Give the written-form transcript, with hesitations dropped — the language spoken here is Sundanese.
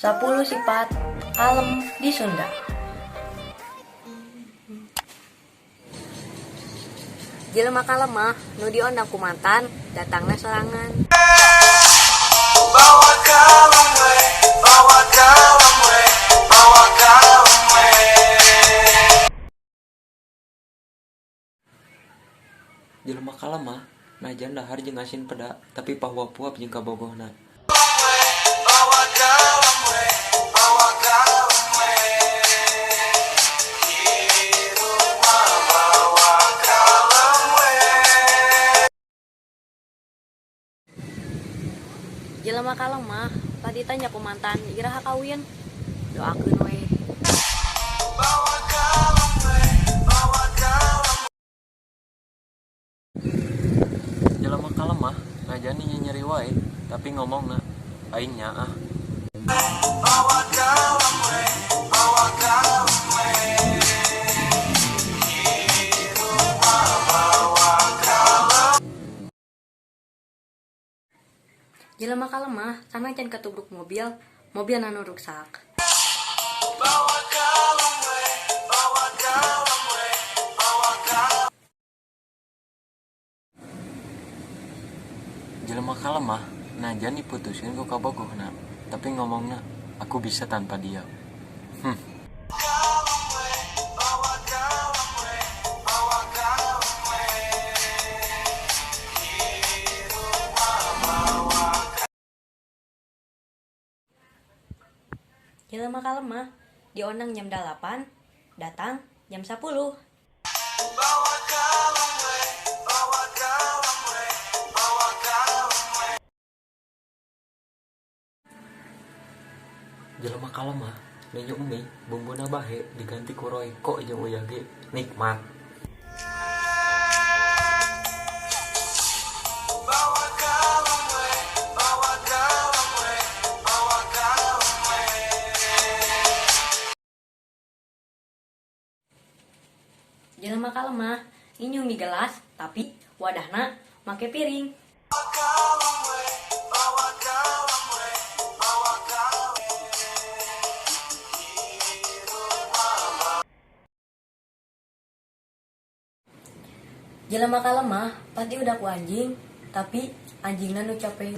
10 sifat kalem di Sunda. Jelema kalem mah nu diondang ku mantan datangna sorangan. Bawa kalem we, bawa kalem we, bawa kalem we. Jelema kalem mah najan dahar jeung asin peda tapi pahuap-huap jeung kabogohna. Bawa kalem we, bawa kalem we. Hidup mah bawa kalem we. Jelema kalem mah pas ditanya ku mantan iraha kawin, doakeun we. Bawa kalem we, bawa kalem. Jelema kalem mah najan nyeri wae tapi ngomongna aing nyaah. Bawa kalem we, bawa kalem we. Hidup mah bawa kalem. Jelema kalem mah sanajan katubruk mobil, mobilna nu ruksak. Bawa kalem we, bawa kalem we, bawa kalem. Jelema kalem mah najan diputuskeun ku kabogohna tapi ngomongna aku bisa tanpa dia. Kalem we, bawa kalem we, bawa kalem we. Hidup mah bawa. Jelema kalem mah diondang jam 8, datang jam 10. Bawa kalem we, bawa kalem we, bawa kalem we. Jelema kalem mah ninyu mie bumbuna bahe diganti ku Royco jeung uyah ge nikmat. Bawa kalem we, bawa kalem we, bawa kalem we. Jelema kalem mah nginyu mie gelas tapi wadahna make piring. Kalem we, bawa kalem we, bawa kalem. Hidup mah. Jelema kalem mah pasti udah ku anjing, tapi anjingna nu capek.